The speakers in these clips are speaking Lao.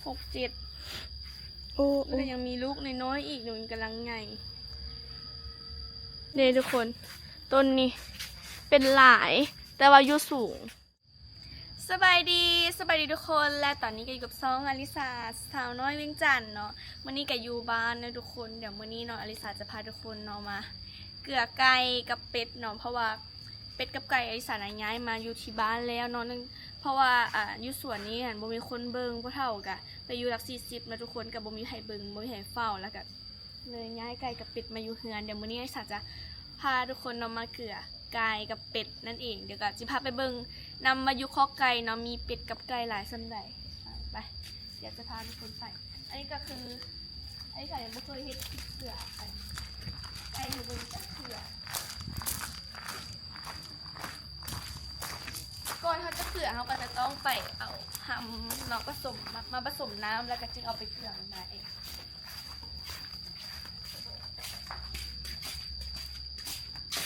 ຫົກເຈັດ ໂອ້ ແລ້ວກໍຍັງມີລູກນ້ອຍໆອີກ ມັນກຳລັງໃຫຍ່ເດ້ທຸກຄົນ. ຕົ້ນນີ້ເປັນຫຼາຍ ແຕ່ວ່າຢູ່ສູງ. ສະບາຍດີ ສະບາຍດີທຸກຄົນ ແລະ ຕອນນີ້ກໍຢູ່ກັບຊ່ອງອາລິສາ ສາວນ້ອຍວຽງຈັນເນາະ. ມື້ນີ້ກໍຢູ່ບ້ານເນາະທຸກຄົນ. ດຽວມື້ນີ້ເນາະ ອາລິສາຈະພາທຸກຄົນເນາະ ມາເກືອໄກ່ກັບເປັດເນາະ ເພາະວ່າ ເປັດກັບໄກ່ອາລິສານະຍ້າຍມາຢູ່ທີ່ບ້ານແລ້ວເນາະ ເນື່ອງ ເພາະວ່າ ອາ ຢູ່ສວນນີ້ຫັ້ນບໍ່ມີຄົນເບິ່ງ ພໍ່ເຖົ້າກະໄປຢູ່ຫຼັກສີ່ສິບເນາະທຸກຄົນ ກະບໍ່ມີໃຜເບິ່ງ ບໍ່ມີໃຜເຝົ້າ ແລ້ວກະເລີຍຍ້າຍໄກ່ກັບເປັດມາຢູ່ເຮືອນ. ດຽວມື້ນີ້ອາລິສາຈະພາທຸກຄົນເນາະ ມາເກືອໄກ່ກັບເປັດນັ້ນເອງ. ດຽວກະຊິພາໄປເບິ່ງນຳວ່າຢູ່ຄອກໄກ່ເນາະ ມີເປັດກັບໄກ່ຫຼາຍສ່ຳໃດ. ອາ ໄປ ດຽວຈະພາທຸກຄົນໄປ. ອັນນີ້ກໍຄື ໄອ້ໄຂ່ຍັງບໍ່ເຄີຍເຮັດເກືອໄກ່ ໄກ່ໃຫ້ເບິ່ງຈັກເທື່ອ. ກ່ອນເຮົາຈະເກືອ ເຮົາກໍຈະຕ້ອງໄປເອົາຮຳເນາະ ປະສົມ ມາ ມາປະສົມນ້ຳ ແລ້ວກໍຈຶ່ງເອົາໄປເກືອໄດ້.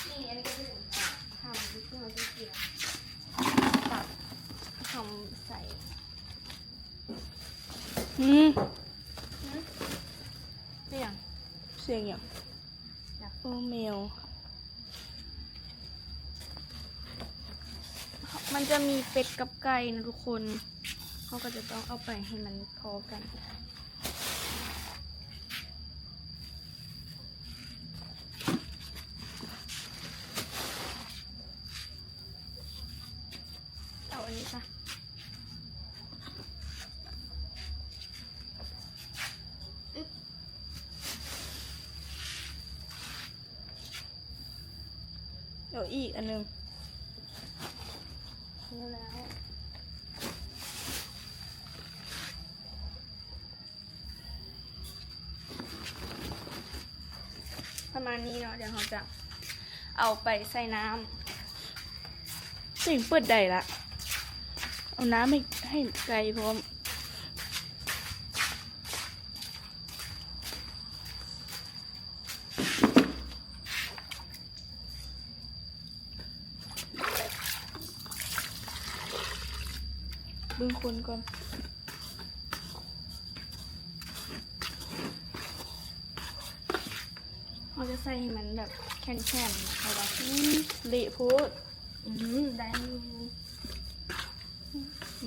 ນີ້ ອັນນີ້ກໍຄືຮຳທີ່ເຮົາຈະເກືອ ຕັກຮຳໃສ່. ອືມ ຫຶ? ເປັນຫຍັງ? ສຽງຫຍັງ? ໂອ້ ແມວ. ມັນຈະມີເປັດກັບໄກ່ນະທຸກຄົນ ເຮົາກໍຈະຕ້ອງເອົາໄປໃຫ້ມັນພໍກັນ. ເອົາອັນນີ້ຊະ. ອຶບ ເອົາອີກອັນໜຶ່ງ. ພໍແລ້ວ. ປະມານນີ້ເນາະ ດຽວເຮົາຈະເອົາໄປໃສ່ນ້ຳ. ເສັງເປີດໄດ້ລະ ເອົານ້ຳໃຫ້ ໃຫ້ໄກ່ພ້ອມ. ເບິ່ງຄົນກ່ອນ. ເຮົາຈະໃສ່ໃຫ້ມັນແບບແຂນໆ ເພາະວ່າ ອືມ ເລະໂພດ. ອືມ ໄດ້ຢູ່.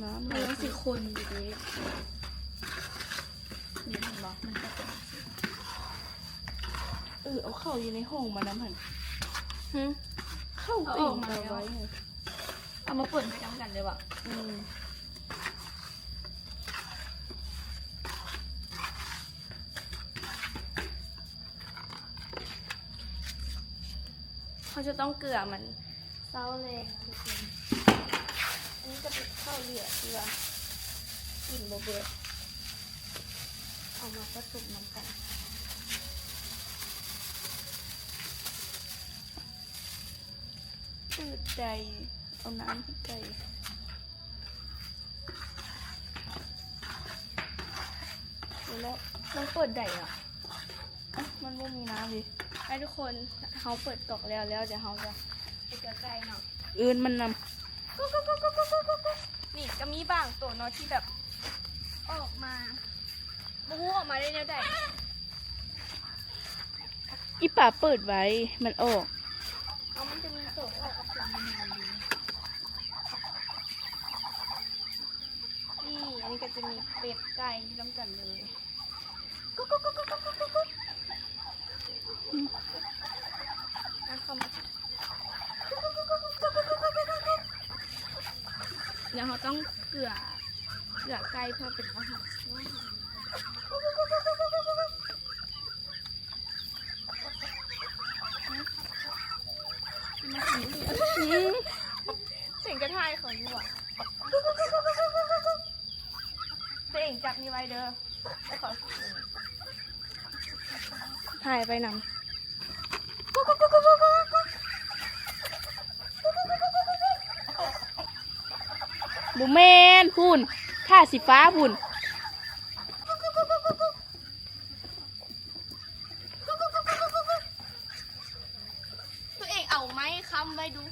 ນ້ຳ ມັນຕ້ອງຊິຄົນຢູ່ເດ້. ນີ້ເຫັນບໍ່? ມັນກໍເປັນ ເອີ ເອົາເຂົ້າຢູ່ໃນຫ້ອງມານຳຫັ້ນ. ຫຶ? ເຂົ້າ ເອົາອອກມາແລ້ວ ເອົາມາເປີດໄປນຳກັນເລີຍຫວາ? ອືມ. ເຮົາຈະຕ້ອງເກືອມັນເຊົ້າແລງທຸກຄົນ. ອັນນີ້ກໍເປັນເຂົ້າເຫຼືອທີ່ວ່າກິນບໍ່ເບິດ ເອົາມາປະສົມນຳກັນ. ເປີດໄດ້ ເອົານ້ຳໃຫ້ໄກ່. ເອີ ແລ້ວມັນເປີດໄດ້ອະ? ເອົ້າ ມັນບໍ່ມີນ້ຳເດ. ໄປທຸກຄົນ ເຮົາເປີດກອກແລ້ວ ແລ້ວດຽວເຮົາຈະໄປເກືອໄກ່ເນາະ. ເອີ້ນມັນນຳ. ນີ້ກໍມີບາງໂຕເນາະທີ່ແບບອອກມາ ບໍ່ຮູ້ອອກມາໄດ້ແນວໃດ. ອີ່ປາເປີດໄວ້ ມັນອອກ. ເອົາ ມັນຈະມີໂຕອອກກັບໂຕໃໝ່ຢູ່. ນີ້ ອັນນີ້ກໍຈະມີເປັດໄກ່ຢູ່ນຳກັນເລີຍ. ອ່ະ ເຂົ້າມາ. ດຽວເຮົາຕ້ອງເກືອ ເກືອໄກ່ເພື່ອເປັນອາຫານ. ອືມ ເສັງກະຖ່າຍເຂົາຢູ່ຫວາ? ຕົວເອງຈັບນີ້ໄວ້ເດີ ໄປຂໍ ຖ່າຍໄປນຳ. ບໍ່ແມ່ນ ພຸ້ນ ຜ້າສີຟ້າພຸ້ນ. ຕົວເອງເອົາໄມ້ຄ້ຳໄວ້ດູ.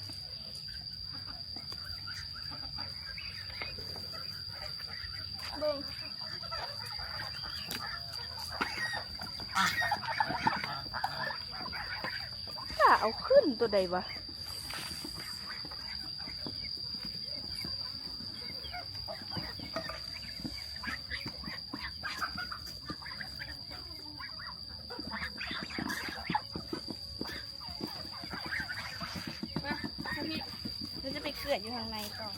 ເບິ່ງ ຕົວໃດວະ? ມາ ທຳອິດ ເຮົາຈະໄປເກືອດຢູ່ທາງໃນຕໍ່.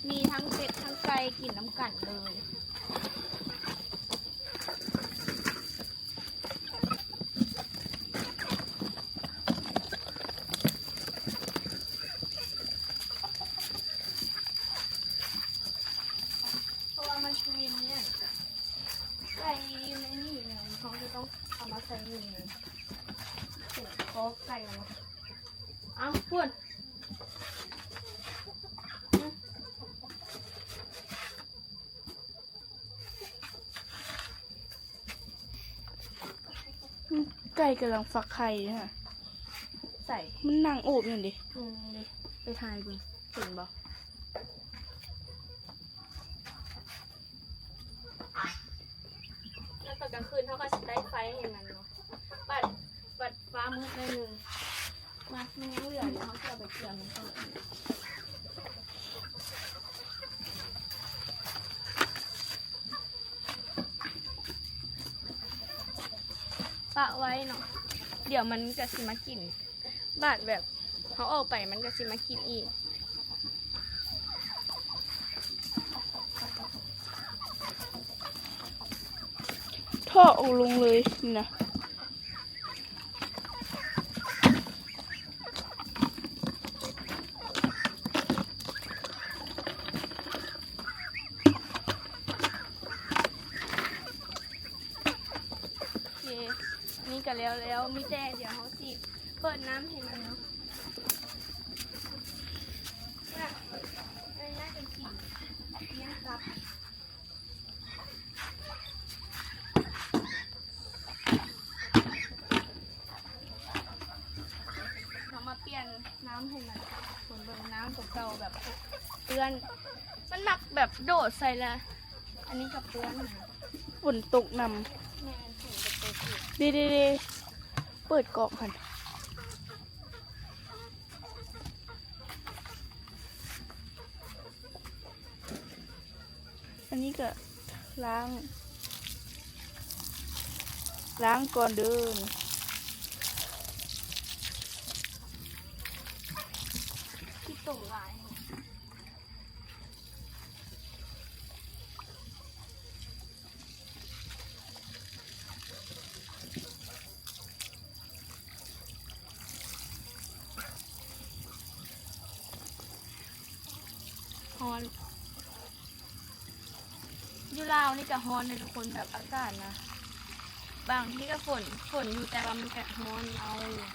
ມີທັງເປັດທັງໄກ່ກິນນຳກັນເລີຍ. ເພາະວ່າມັນຊິມີອັນນີ້ ໄກ່ຢູ່ໃນນີ້ນະ ເຮົາຈະຕ້ອງເອົາມາໃສ່ຢູ່ໃນ ເປັນຄອກໄກ່ເນາະ. ເອົ້າ ພຸ້ນ. ໄກ່ກຳລັງຟັກໄຂ່ນະ. ໃສ? ມັນນັ່ງໂອບຢູ່ຫັ້ນເດ. ອືມ ເດ ໄປຖ່າຍເບິ່ງ ເຫັນບໍ່? ແລ້ວຕອນກາງຄືນເຮົາກະຊິໄດ້ໄຟໃຫ້ມັນເນາະ. ບັດ ບັດຟ້າມືດໜ້ອຍໜຶ່ງ. ມາ ມັນຍັງເຫຼືອຢູ່ ເຮົາຊິເອົາໄປເກືອມັນກ່ອນ. ປະໄວ້ເນາະ ດຽວມັນກະຊິມາກິນ. ບາດແບບເຮົາອອກໄປມັນກະຊິມາກິນອີກ. ຖອກອອກລົງເລີຍນີ້ນະ. ໂອເຄ ນີ້ກະແລ້ວແລ້ວ ມີແຕ່ດຽວເຮົາຊິເປີດນ້ຳໃຫ້ມັນເນາະ. ເຮົາມາປ່ຽນນ້ຳໃຫ້ມັນ. ເບິ່ງ ນ້ຳຕົວເກົ່າແບບເປື້ອນ ມັນມັກແບບໂດດໃສ່ລະ. ອັນນີ້ກະເປື້ອນ ຝົນຕົກນຳ. ແມ່ນ ຝົນກະຕົກອີກ. ເດ ເດ ເດ ເປີດກອກຫັ້ນ. ອັນນີ້ກະລ້າງ ລ້າງກ່ອນເດີ. ຂີ້ຕົມຫຼາຍ. ຮ້ອນ ຢູ່ລາວນີ້ກະຮ້ອນເດ້ທຸກຄົນ ແບບອາກາດນະ ບາງທີ່ກະຝົນ ຝົນຢູ່ ແຕ່ວ່າມັນກະຮ້ອນເອົາຢູ່.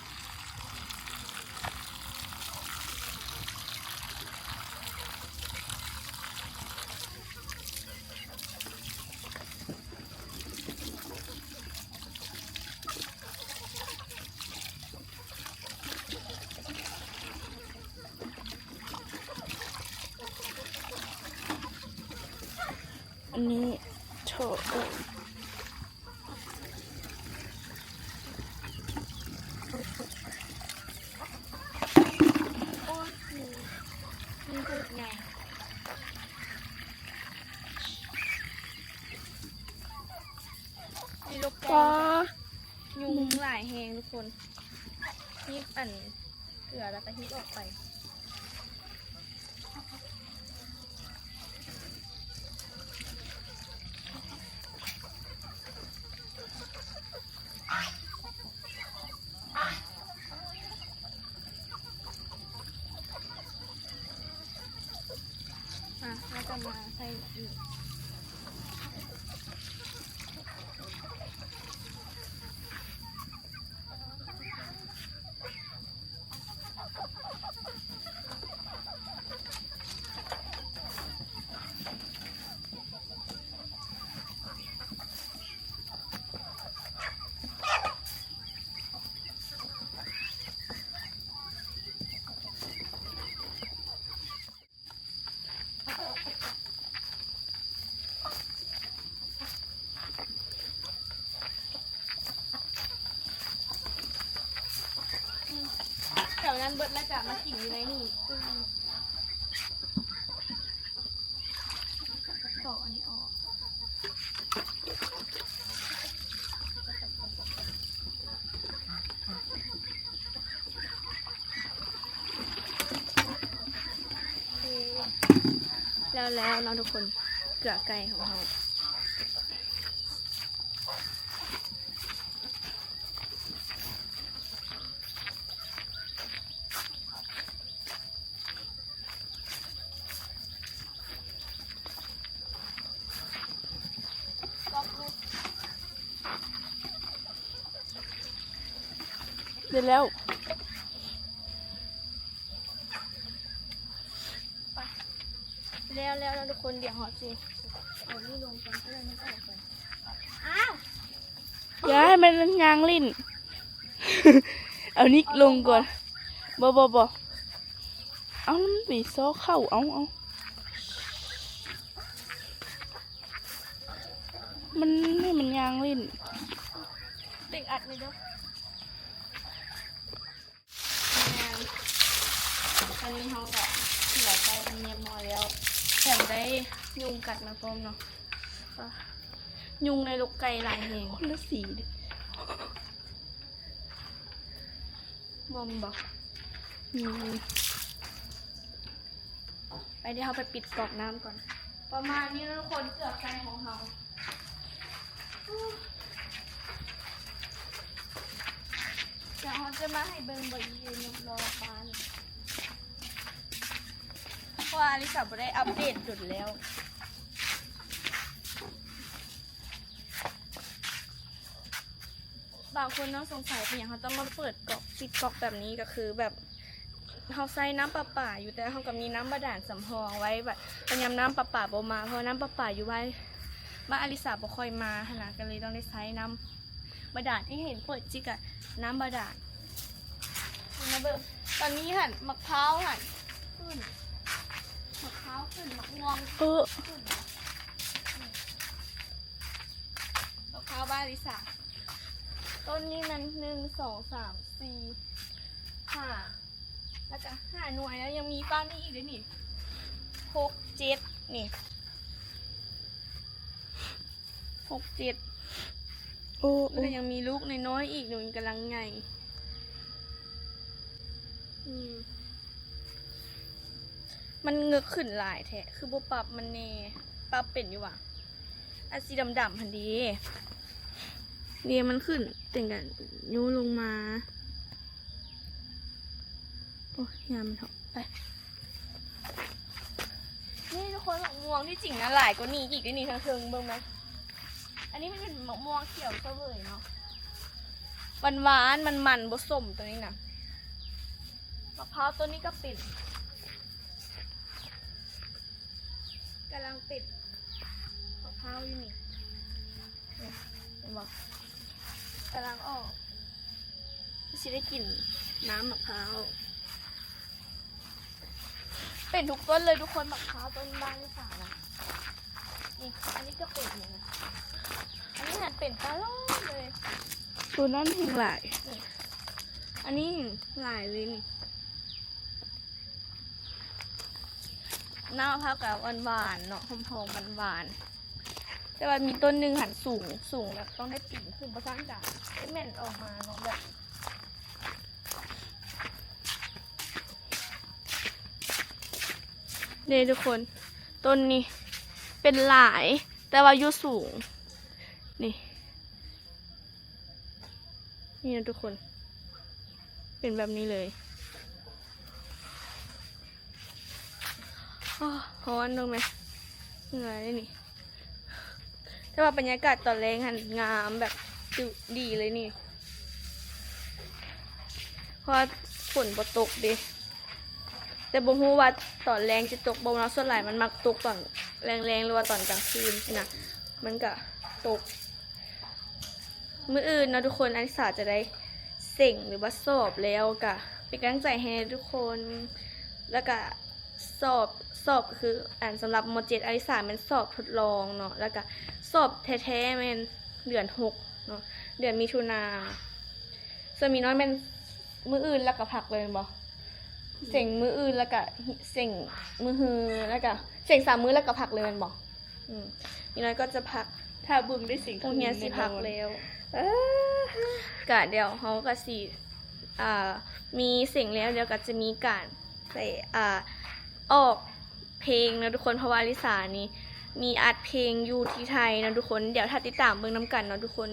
ອັນນີ້ເທາະ ໂອ້ຍ ມີລູກໃຫຍ່ ມີລູກໃຫຍ່ ອໍ ຍຸງຫຼາຍແຮງທຸກຄົນ. ຮີບອັນເກືອແລ້ວກະຮີບອອກໄປ. ອ່ະ ແລ້ວກະມາໃສ່ອີກ. ອ ຕອກອັນນີ້ອອກ. ແລ້ວໆເນາະທຸກຄົນ ເກືອໄກ່ຂອງເຮົາ. ເສັດແລ້ວ ແລ້ວໆເນາະທຸກຄົນ ດຽວເຮົາຊິເອົານີ້ລົງກ່ອນ ເພື່ອມັນອອກໄປ. ອ້າວ ຢ່າໃຫ້ມັນຍ່າງຫຼິ້ນ ເອົານີ້ລົງກ່ອນ. ບໍ່ ບໍ່ ບໍ່ ເອົາ ມັນໄປຊອກເຂົ້າ ເອົາ ເອົາ ມັນໃຫ້ມັນຍ່າງຫຼິ້ນ. ເຕັກອັດນີ້ເດີ້. ຕອນນີ້ເຮົາກະເສຍໄກ່ເປັນຮຽບຮ້ອຍແລ້ວ ແຖມໄດ້ຍຸງກັດມາພ້ອມເນາະ. ຍຸງໃນລົກໄກ່ຫຼາຍແຮງ ຄົນລະສີເດ້. ບໍ່ ບໍ່ ອືມ. ໄປ ດຽວເຮົາໄປປິດກອກນ້ຳກ່ອນ. ປະມານນີ້ເນາະທຸກຄົນ ເກືອໄກ່ຂອງເຮົາ. ດຽວເຮົາຈະມາໃຫ້ເບິ່ງບໍລິເວນຮອບໆບ້ານ ເພາະວ່າອາລິສາບໍ່ໄດ້ອັບເດດດົນແລ້ວ. ບາງຄົນເນາະສົງໄສເປັນຫຍັງເຮົາຕ້ອງມາເປີດກອກ ປິດກອກແບບນີ້ ກໍຄືແບບເຮົາໃຊ້ນ້ຳປະປາຢູ່ ແຕ່ເຮົາກໍມີນ້ຳບາດານສຳຮອງໄວ້ ແບບຍາມນ້ຳປະປາບໍ່ມາ ເພາະວ່ານ້ຳປະປາຢູ່ບ້ານ ບ້ານອາລິສາບໍ່ຄ່ອຍມາຫັ້ນນະ ກໍເລີຍຕ້ອງໄດ້ໃຊ້ນ້ຳບາດານ. ທີ່ເຫັນເປີດຈິກກະນ້ຳບາດານ. ມາເບິ່ງ ຕອນນີ້ຫັ້ນ ໝາກພ້າວຫັ້ນຂຶ້ນ ໝາກພ້າວຂຶ້ນ ໝາກມ່ວງ ເອີ ຂຶ້ນ ໝາກພ້າວບ້ານອາລິສາ. ຕົ້ນນີ້ມັນ ໜຶ່ງ ສອງ ສາມ ສີ່ ຫ້າ ແລ້ວກະຫ້າໜ່ວຍ ແລ້ວຍັງມີປ້ານີ້ອີກເດ້ນີ້ ຫົກ ເຈັດ ນີ້ ຫົກ ເຈັດ. ໂອ້ ແລ້ວກໍຍັງມີລູກນ້ອຍໆອີກ ໜ່ວຍກຳລັງໃຫຍ່. ອືມ ມັນເງີກຂຶ້ນຫຼາຍແທ້ ຄືບໍ່ປັບມັນແດ່? ປັບເປັນຢູ່ຫວາ? ອັນສີດຳໆຫັ້ນເດ ນີ້ມັນຂຶ້ນ ຈັ່ງກະໂຍລົງມາ. ໂອ້ຍ ຍາມມັນເທາະ ໄປ. ນີ້ທຸກຄົນ ໝາກມ່ວງທີ່ຈິງນະຫຼາຍກວ່ານີ້ອີກເດ້ນີ້ ທາງເທິງເບິ່ງແມ. ອັນນີ້ມັນເປັນໝາກມ່ວງຂຽວສະເຫວີຍເນາະ ຫວານໆ ມັນໆ ບໍ່ສົ້ມ ໂຕນີ້ນະ. ໝາກພ້າວຕົ້ນນີ້ກໍເປັນ ກຳລັງເປັນໝາກພ້າວຢູ່ນີ້ ເຫັນບໍ່? ກຳລັງອອກ ຊິໄດ້ກິນນ້ຳໝາກພ້າວ. ເປັນທຸກຕົ້ນເລີຍທຸກຄົນ ໝາກພ້າວຕົ້ນບ້ານອາລິສານະ. ນີ້ ອັນນີ້ກໍເປັນນີ້ນະ ອັນນີ້ຫັ້ນເປັນຕະຫຼອດເລີຍ. ໂຕນັ້ນແຮງຫຼາຍ ນີ້ ອັນນີ້ຫຼາຍເລີຍນີ້. ນ້ຳໝາກພ້າວກໍຫວານໆເນາະ ຫອມໆ ຫວານໆ ແຕ່ວ່າມີຕົ້ນໜຶ່ງຫັ້ນສູງ ສູງແບບຕ້ອງໄດ້ປີນຂຶ້ນ ບໍ່ຊັ້ນກະແມ່ນອອກມາເນາະ ແບບ ເດ້ທຸກຄົນ ຕົ້ນນີ້ເປັນຫຼາຍ ແຕ່ວ່າຢູ່ສູງ ນີ້ ນີ້ນະທຸກຄົນ ເປັນແບບນີ້ເລີຍ. ໂອ້ ຮ້ອນເບິ່ງແມ ເຫື່ອເດ້ນີ້. ແຕ່ວ່າບັນຍາກາດຕອນແລງຫັ້ນງາມ ແບບ ຈຸ ດີເລີຍນີ້ ເພາະວ່າຝົນບໍ່ຕົກເດ້. ແຕ່ບໍ່ຮູ້ວ່າຕອນແລງຊິຕົກບໍ່ເນາະ ສ່ວນຫຼາຍມັນມັກຕົກຕອນແລງໆ ຫຼືວ່າຕອນກາງຄືນຊີ້ນະ ມັນກະຕົກ. ມື້ອື່ນເນາະທຸກຄົນ ອາລິສາຈະໄດ້ເສັງ ຫຼືວ່າສອບແລ້ວ ກະເປັນກຳລັງໃຈໃຫ້ທຸກຄົນ. ແລ້ວກະສອບ ສອບກໍຄື ອັນ ສຳລັບ ມໍເຈັດ ອາລິສາແມ່ນສອບທົດລອງເນາະ ແລ້ວກະສອບແທ້ໆແມ່ນເດືອນຫົກເນາະ ເດືອນມິຖຸນາ. ສ່ວນມີນ້ອຍແມ່ນມື້ອື່ນແລ້ວກໍພັກເລີຍແມ່ນບໍ່? ເສັງມື້ອື່ນແລ້ວກະເສັງມື້ຮື ແລ້ວກະເສັງສາມມື້ແລ້ວກະພັກເລີຍແມ່ນບໍ່? อืม อีกหน่อยก็จะพัก ถ้าเบิ่งได้เสียง โรงเรียนสิพักแล้ว เออก ะเดี๋ยวเฮากะสิ อ่า มีเสียงแล้ว เดี๋ยวกะจะมีการไป อ่า ออกเพลงเนาะทุกคน เพราะว่าอลิสานี่มีอัดเพลงอยู่ที่ไทยเนาะทุกคน เดี๋ยวถ้าติดตามเบิ่งนำกันเนาะทุกคน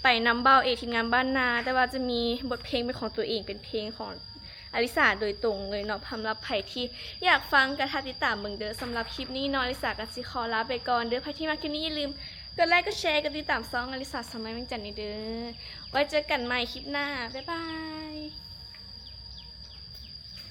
ไปนำบ่าวเอกทีมงานบ้านนา แต่ว่าจะมีบทเพลงเป็นของตัวเอง เป็นเพลงของอลิสาโดยตรงเลยเนาะ สำหรับใครที่อยากฟังกะถ้าติดตามเบิ่งเด้อ สำหรับคลิปนี้เนาะ อลิสากะสิขอลาไปก่อนเด้อ ใครที่มักคลิปนี้อย่าลืมกดไลค์ กดแชร์ กดติดตามช่องอลิสาสาวน้อยเวียงจันทน์นี้เด้อ ไว้เจอกันใหม่คลิปหน้า บ๊ายบาย